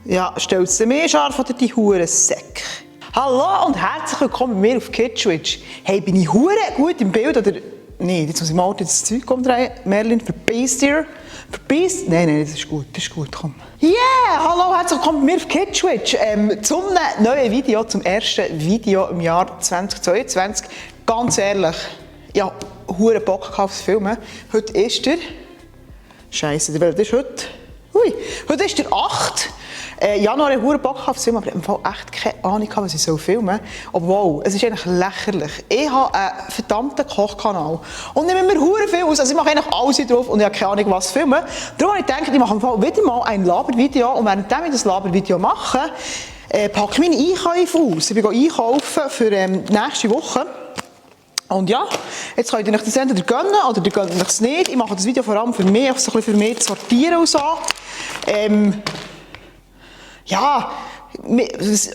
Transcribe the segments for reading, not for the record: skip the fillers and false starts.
Ja, stellst du mir scharf oder die Hurensäcke? Hallo und herzlich willkommen bei mir auf Kidswitch. Hey, bin ich hure gut im Bild oder... Nee, jetzt muss ich mal das Zeug umdrehen. Merlin, verpiss dir. Verpiss... Nein, das ist gut, komm. Yeah, hallo, herzlich willkommen bei mir auf Kidswitch. Zum neuen Video, zum ersten Video im Jahr 2022. Ganz ehrlich, ja, hure Bock auf das Filmen. Heute ist der... Scheisse, der ist heute... Ui, heute ist der 8. Januar habe ich hure Bock auf Film, aber ich habe im Fall echt keine Ahnung, was ich filmen soll. Obwohl, es ist eigentlich lächerlich. Ich habe einen verdammten Kochkanal und nehme mir hure viel aus. Also ich mache eigentlich alles drauf und ich habe keine Ahnung, was filmen. Darum habe ich gedacht, ich mache im Fall wieder mal ein Labervideo und während ich das Labervideo mache, packe ich meine Einkäufe aus. Ich bin einkaufen für nächste Woche. Und ja, jetzt könnt ihr euch das entweder gönnen oder ihr gönnt euch das nicht. Ich mache das Video vor allem für mich, so ein bisschen für mich zu sortieren und so. Ja, es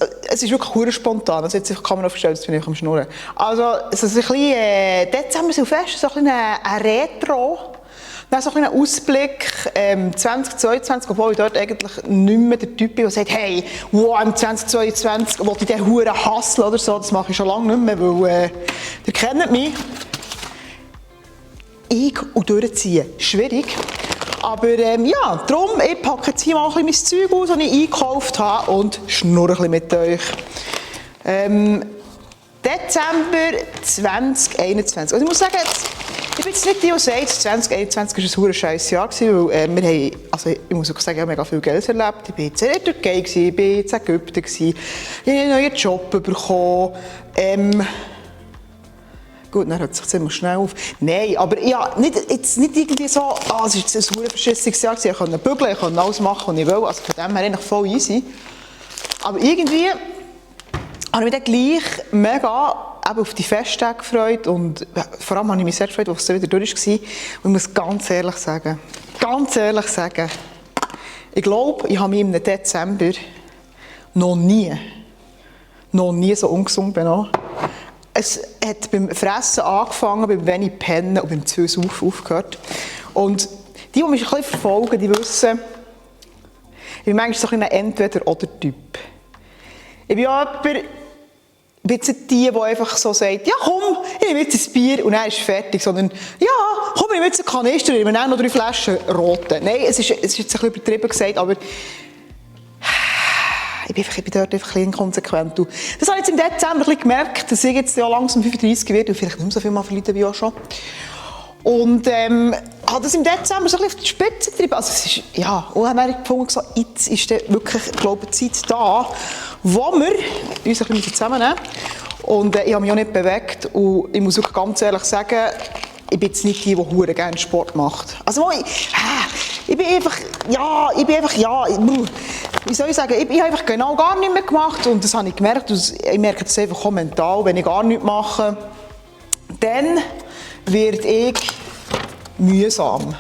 ist wirklich hure spontan. Also jetzt die Kamera aufgestellt, jetzt bin ich am Schnurren. Also, es ist ein bisschen Dezember, Silvester, so ein bisschen ein Retro. Dann so ein kleiner Ausblick 2022, obwohl ich dort eigentlich nicht mehr der Typ bin, der sagt, hey, wow, im 2022 will ich den Huren hasseln oder so. Das mache ich schon lange nicht mehr, weil ihr kennt mich. Ich und durchziehen, schwierig. Aber ja, darum, ich packe jetzt hier mal ein bisschen mein Zeug aus, das ich eingekauft habe und schnurre ein bisschen mit euch. Dezember 2021. Also ich muss sagen, ich bin jetzt nicht die, die sagt, 2021 war ein hure scheiß Jahr, weil wir haben, also ich muss wirklich sagen, ich habe mega viel Geld erlebt. Ich war jetzt in der Türkei, ich war in Ägypten, ich habe einen neuen Job bekommen. Gut, dann hört sich ziemlich schnell auf. Nein, aber ja, nicht irgendwie so, es ist jetzt ein hure verschissenes Jahr, ich konnte bügeln, ich konnte alles machen, was ich will, also von dem her eigentlich voll easy. Aber irgendwie habe ich mich dann gleich mega auf die Festtage gefreut und vor allem habe ich mich sehr gefreut, als es wieder durch war. Und ich muss ganz ehrlich sagen, ich glaube, ich habe mich im Dezember noch nie so ungesund benommen. Es hat beim Fressen angefangen, beim wenig Pennen und beim zu saufen aufgehört. Und die mich ein bisschen verfolgen, die wissen, ich bin manchmal so ein Entweder-oder-Typ. Ich bin ja jemand, ich bin jetzt nicht die einfach so sagt, ja komm, ich nehme jetzt ein Bier und dann ist es fertig, sondern ja, komm, ich nehme jetzt einen Kanister, ich nehme auch noch 3 Flaschen rote. Nein, es ist jetzt ein bisschen übertrieben gesagt, aber ich bin dort einfach ein bisschen inkonsequent. Das habe ich jetzt im Dezember ein bisschen gemerkt, dass ich jetzt ja langsam 35 werde und vielleicht nicht mehr so viel mal verleiden wie auch schon. Und habe das im Dezember so ein bisschen auf die Spitze getrieben. Also es ist, ja, und dann habe ich gefunden, so, jetzt ist wirklich, glaube ich, die Zeit da, wo wir uns ein bisschen zusammennehmen. Und ich habe mich auch nicht bewegt. Und ich muss wirklich ganz ehrlich sagen, ich bin jetzt nicht die hure gerne Sport macht. Also ich bin einfach, wie soll ich sagen, ich habe einfach genau gar nichts mehr gemacht. Und das habe ich gemerkt. Ich merke das einfach auch mental, wenn ich gar nichts mache, dann werde ich mühsam.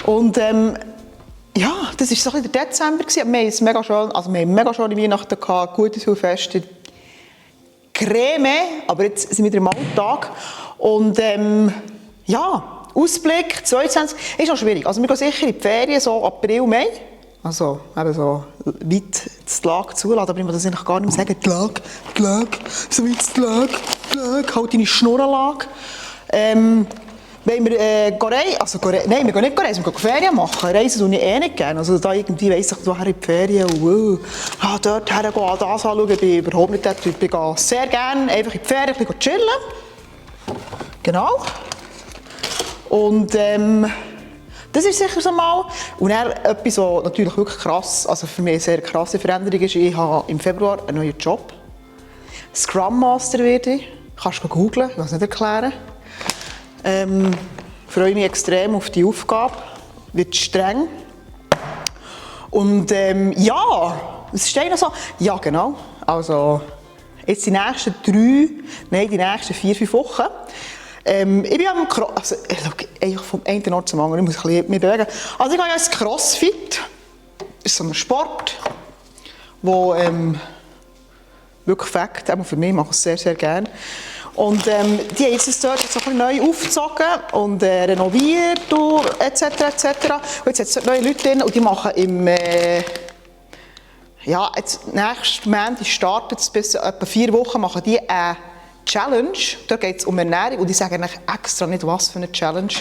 Und ja, das war so ein bisschen der Dezember. Wir haben es mega schön, also wir haben mega schöne Weihnachten gehabt, gute Silvester, Creme, aber jetzt sind wir wieder im Alltag. Und ja, Ausblick 22 ist noch schwierig. Also wir gehen sicher in die Ferien, so April, Mai. Also eben so weit die Lage zulassen, aber ich muss das eigentlich gar nicht mehr sagen. Die Lage, so weit die Lage, halt deine Schnurrenlage. Wenn wir reisen, nein, wir gehen nicht reisen, wir gehen Ferien machen. Reisen tue ich eh nicht gerne. Also da irgendwie weiss ich, woher in die Ferien und dort her gehen, das anschauen, ich bin überhaupt nicht der Typ. Ich gehe sehr gerne einfach in die Ferien, ein bisschen chillen. Genau. Und das ist sicher so mal. Und dann etwas, was natürlich wirklich krass, also für mich eine sehr krasse Veränderung ist, ich habe im Februar einen neuen Job. Scrum Master werde ich. Kannst du googlen, ich will es nicht erklären. Freue mich extrem auf die Aufgabe. Wird streng. Und ja, es steht noch so. Ja, genau. Also, jetzt die nächsten 4, 5 Wochen. Ich bin am eigentlich vom einen Ort zum anderen, ich muss mich bewegen. Also ich gehe jetzt Crossfit. Das ist so ein Sport, wo wirklich Fakt, auch für mich, mache ich es sehr, sehr gerne. Und die haben jetzt dort so ein bisschen neu aufgezogen und renoviert und etc. Und jetzt hat es dort neue Leute drin und die machen im ja, jetzt nächsten Montag startet es, bis etwa 4 Wochen machen die eine Challenge. Da geht es um Ernährung und ich sage eigentlich extra nicht, was für eine Challenge,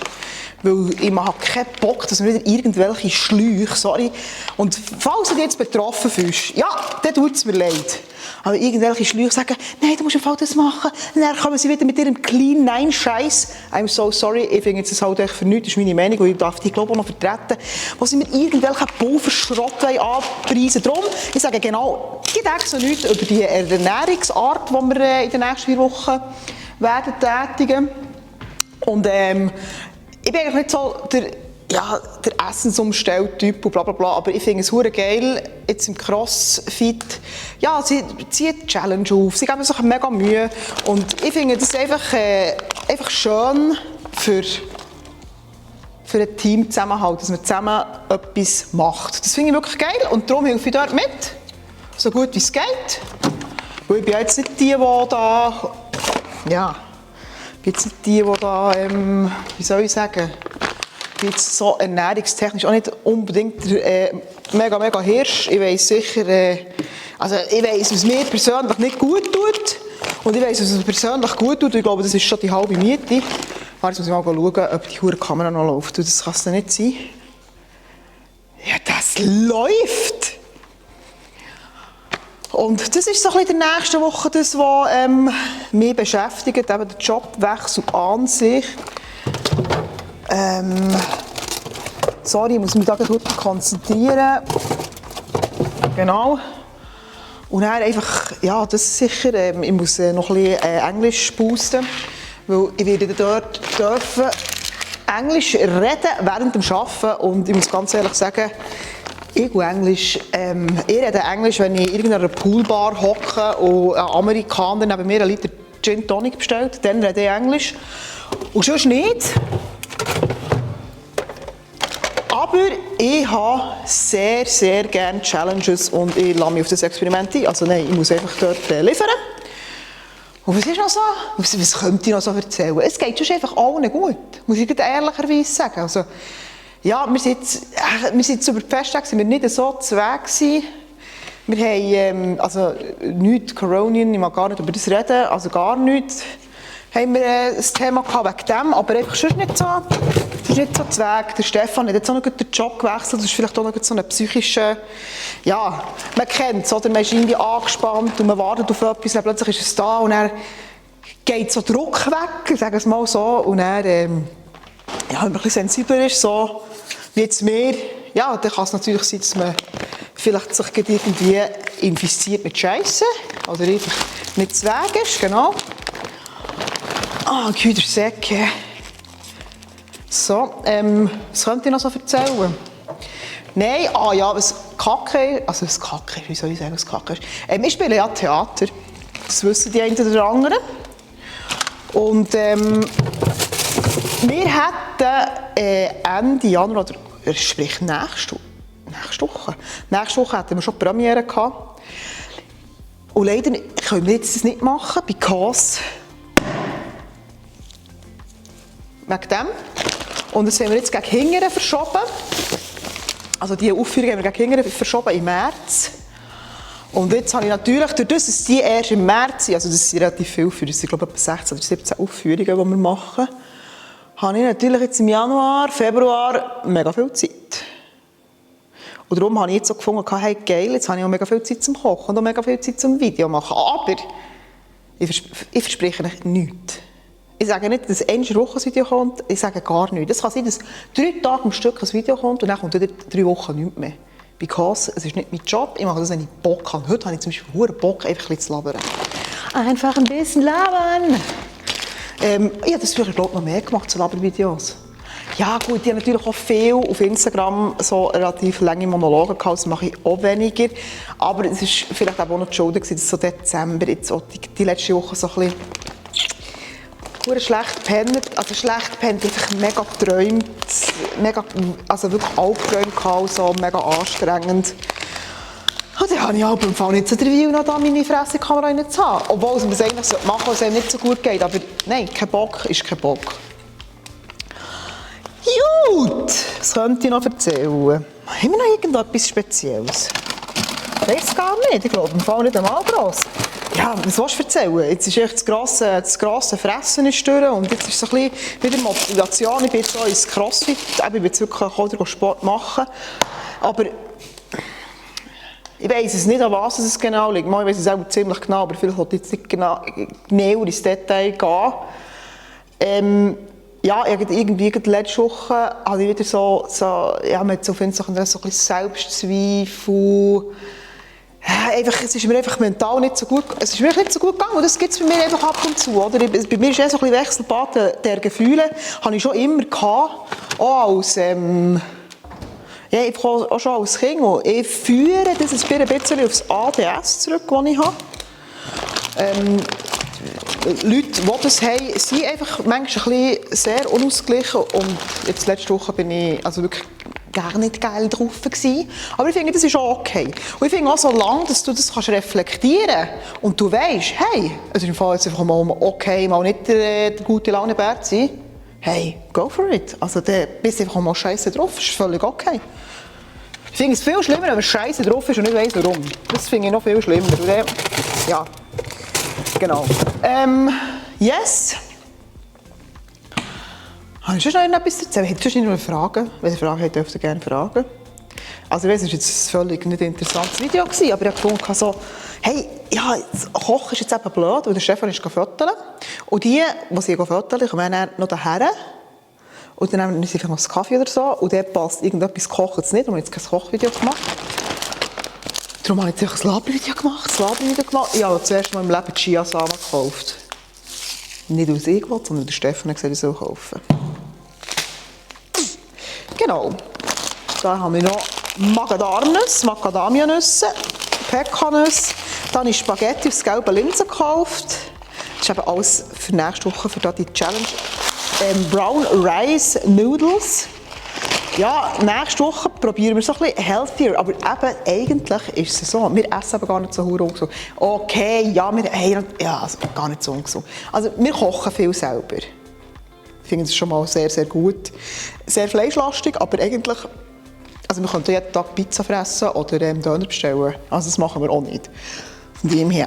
weil ich habe keinen Bock, dass wir wieder irgendwelche Schläuche, sorry. Und falls du dich jetzt betroffen fühlst, ja, dann tut es mir leid. Aber irgendwelche Schläuche sagen, nein, du musst im Fall das machen. Und dann kommen sie wieder mit ihrem Clean-Nein-Scheiß. I'm so sorry, ich finde das halt echt für nichts, das ist meine Meinung und ich darf die glaube ich auch noch vertreten. Wo sie mit irgendwelchen Pulverschrott anpreisen. Darum, ich sage genau, ich denke so nichts über die Ernährungsart, die wir in den nächsten 4 Wochen werden tätigen. Und ich bin eigentlich nicht so der Essensumstell-Typ und bla bla bla, aber ich finde es hure geil, jetzt im Crossfit, ja, sie ziehen die Challenge auf, sie geben sich mega Mühe und ich finde das einfach schön für einen Teamzusammenhalt, dass man zusammen etwas macht. Das finde ich wirklich geil und darum helfe ich dort mit, so gut wie es geht, weil ich bin jetzt nicht die da, ja, wie soll ich sagen, jetzt so ernährungstechnisch auch nicht unbedingt mega Hirsch. Ich weiss sicher, ich weiss, was mir persönlich nicht gut tut. Und ich weiss, was mir persönlich gut tut. Und ich glaube, das ist schon die halbe Miete. Jetzt muss ich mal schauen, ob die hure Kamera noch läuft. Das kann es nicht sein. Ja, das läuft! Und das ist so ein bisschen in der nächsten Woche das, was mich beschäftigt, eben der Jobwechsel an sich. Sorry, ich muss mich da gut konzentrieren. Genau. Und dann einfach, ja, das ist sicher, ich muss noch ein bisschen Englisch boosten, weil ich werde dort dürfen Englisch reden während dem Arbeiten und ich muss ganz ehrlich sagen, ich Englisch, ich rede Englisch, wenn ich in irgendeiner Poolbar hocke und ein Amerikaner neben mir einen Liter Gin Tonic bestellt, dann rede ich Englisch. Und sonst nicht. Aber ich habe sehr gerne Challenges und ich lasse mich auf das Experiment ein. Also nein, ich muss einfach dort liefern. Und was ist noch so? Was könnte ich noch so erzählen? Es geht schon einfach allen gut, muss ich ehrlicherweise sagen. Also, ja, wir sind jetzt über die Festtage sind wir nicht so zu Weg gewesen. Wir haben, also nichts, Coronien, ich mag gar nicht über das reden, also gar nichts. Haben wir ein Thema gehabt wegen dem, aber einfach schon nicht so zu Weg. Der Stefan hat jetzt auch noch den Job gewechselt, das ist vielleicht auch noch so eine psychische, ja, man kennt es, oder? Man ist irgendwie angespannt und man wartet auf etwas, und plötzlich ist es da und dann geht so Druck weg, ich sage es mal so, und dann, ja, wenn man ein bisschen sensibler ist, so wie jetzt mir, ja, dann kann es natürlich sein, dass man vielleicht sich irgendwie infiziert mit Scheiße oder einfach nicht zu Weg ist, genau. Ah, wieder Säcke. So, was könnte ich noch so erzählen? Nein, was Kacke ist, wie soll ich sagen, was Kacke ist? Ich spiele ja Theater, das wissen die einen oder anderen. Und wir hätten Ende Januar, oder sprich nächste Woche hätten wir schon die Premiere gehabt. Und leider können wir jetzt das nicht machen, because wegen dem. Und das haben wir jetzt gegen Hingern verschoben. Also die Aufführung haben wir gegen Hingern verschoben im März. Und jetzt habe ich natürlich, durch das, dass die erst im März sind, also das sind relativ viele Aufführungen, das sind glaube ich etwa 16 oder 17 Aufführungen, die wir machen, habe ich natürlich jetzt im Januar, Februar mega viel Zeit. Und darum habe ich jetzt so gefunden, hey geil, jetzt habe ich auch mega viel Zeit zum Kochen und auch mega viel Zeit zum Video machen. Aber ich verspreche euch nichts. Ich sage nicht, dass eine Woche ein Video kommt, ich sage gar nichts. Es kann sein, dass 3 Tage am Stück ein Video kommt und dann kommt wieder 3 Wochen nichts mehr. Because es ist nicht mein Job, ich mache das, wenn ich Bock habe. Heute habe ich zum Beispiel verdammt Bock, einfach ein bisschen zu labern. Einfach ein bisschen labern. Ich habe das früher, glaube ich, noch mehr gemacht, so Labervideos. Ja gut, ich habe natürlich auch viel auf Instagram so relativ lange Monologe gehabt, das mache ich auch weniger. Aber es war vielleicht auch noch die Schuld, dass so Dezember, jetzt auch die letzte Woche so ein bisschen schlecht gepennt, einfach mega geträumt, also wirklich Albträume gehabt, so mega anstrengend. Und dann habe ich halt im Fall nicht so den Willen, noch da meine Fressekamera rein zu haben. Obwohl es mir eigentlich machen sollte, was einem nicht so gut geht, aber nein, kein Bock ist kein Bock. Gut, was könnte ich noch erzählen? Haben wir noch irgendetwas Spezielles? Ich weiß es gar nicht. Ich glaube, im Fall nicht einmal gross. Ja, was willst du erzählen? Jetzt ist echt das grosse Fressen ist durch und jetzt ist so ein bisschen wieder Motivation. Ich bin jetzt so ins Crossfit, ich bin jetzt wirklich auch Sport machen. Aber ich weiss es nicht, an was es genau liegt. Ich weiss es auch ziemlich genau, aber vielleicht will ich jetzt nicht genau ins Detail gehen. Ja, irgendwie letzte Woche hatte ich wieder man hat so ein bisschen Selbstzweifel. Einfach, es ist mir einfach mental nicht so gut gegangen und das gibt es bei mir einfach ab und zu. Oder? Bei mir ist so ein bisschen Wechselbad der Gefühle, habe ich schon immer gehabt, auch als, auch schon als Kind. Und ich führe das ein bisschen aufs ADS zurück, das ich habe. Leute, die das haben, sind einfach manchmal ein bisschen sehr unausgeglichen und jetzt letzte Woche bin ich also wirklich gar nicht geil drauf gewesen. Aber ich finde, das ist auch okay. Und ich finde auch so lange, dass du das kannst reflektieren und du weisst, hey, es ist im Fall jetzt einfach mal okay, mal nicht der gute Laune-Bär zu sein. Hey, go for it. Also dann bist du einfach mal scheiße drauf, das ist völlig okay. Ich finde es viel schlimmer, wenn man scheiße drauf ist und nicht weiss warum. Das finde ich noch viel schlimmer. Und dann, ja. Genau. Yes. Habe ich schon noch etwas zu erzählen? Hättest du noch eine Frage? Wenn ihr Fragen habt, dürft ihr gerne fragen. Also ich weiss, es war jetzt ein völlig nicht interessantes Video, aber ich habe gefunden, so, hey, ja, das Kochen ist jetzt eben blöd, weil der Stefan ist fotografieren. Und die sie fotografieren, kommen dann noch daher. Und dann nehmen sie vielleicht noch einen Kaffee oder so. Und dann passt irgendetwas, kochen es nicht. Und wir haben jetzt kein Kochvideo gemacht. Darum habe ich jetzt ein Labervideo gemacht. Ich habe zuerst mal im Leben Chiasamen gekauft. Nicht aus ich wollte, sondern der Stefan hat gesagt, ich soll kaufen. Genau. Da haben wir noch Macadamianüsse, Pekannüsse. Dann habe ich Spaghetti aus gelben Linsen gekauft. Das ist eben alles für nächste Woche, für die Challenge. Brown Rice Noodles. Ja, nächste Woche probieren wir so ein bisschen healthier, aber eben eigentlich ist es so, wir essen aber gar nicht so ungesund. Okay, ja, also gar nicht so ungesund. Also wir kochen viel selber. Ich finde das schon mal sehr, sehr gut. Sehr fleischlastig, aber eigentlich, also wir können jeden Tag Pizza fressen oder Döner bestellen. Also das machen wir auch nicht. Von dem her.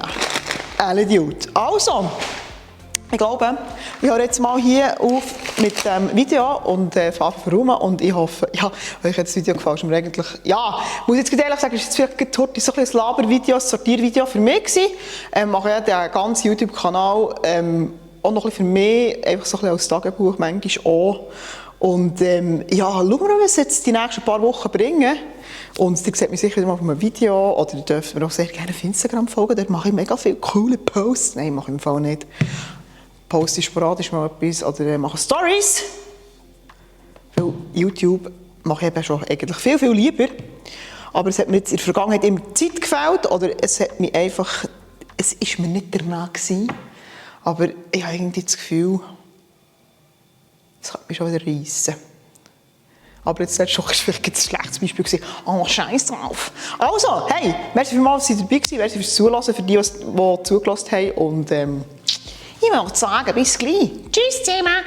Alle gut. Also, ich glaube, ich höre jetzt mal hier auf mit dem Video und fahre verräumen und ich hoffe, ja, euch hat das Video gefallen. Ist mir eigentlich, ja, muss ich jetzt ehrlich sagen, ist jetzt vielleicht heute so ein Labervideo, ein Sortiervideo für mich gewesen. Mache ja den ganzen YouTube-Kanal auch noch ein bisschen für mich, einfach so ein bisschen als Tagebuch manchmal auch. Und ja, schauen wir mal, was jetzt die nächsten paar Wochen bringen. Und ihr seht mich sicher wieder mal auf einem Video oder ihr dürft mir auch sehr gerne auf Instagram folgen, dort mache ich mega viele coole Posts. Nein, mache ich im Fall nicht. Poste sporadisch mal etwas oder mache Stories. Weil YouTube mache ich eben schon eigentlich viel, viel lieber. Aber es hat mir jetzt in der Vergangenheit immer Zeit gefällt oder es hat mich einfach, es ist mir nicht danach gewesen. Aber ich habe irgendwie das Gefühl, das kann mich schon wieder reissen. Aber jetzt letzte Woche war vielleicht ein schlechtes Beispiel. Oh, scheiß drauf. Also, hey, merci vielmals, dass ihr dabei gewesen, merci fürs Zuhören, für die, die zugelassen haben. Und ich möchte sagen, bis gleich. Tschüss zusammen.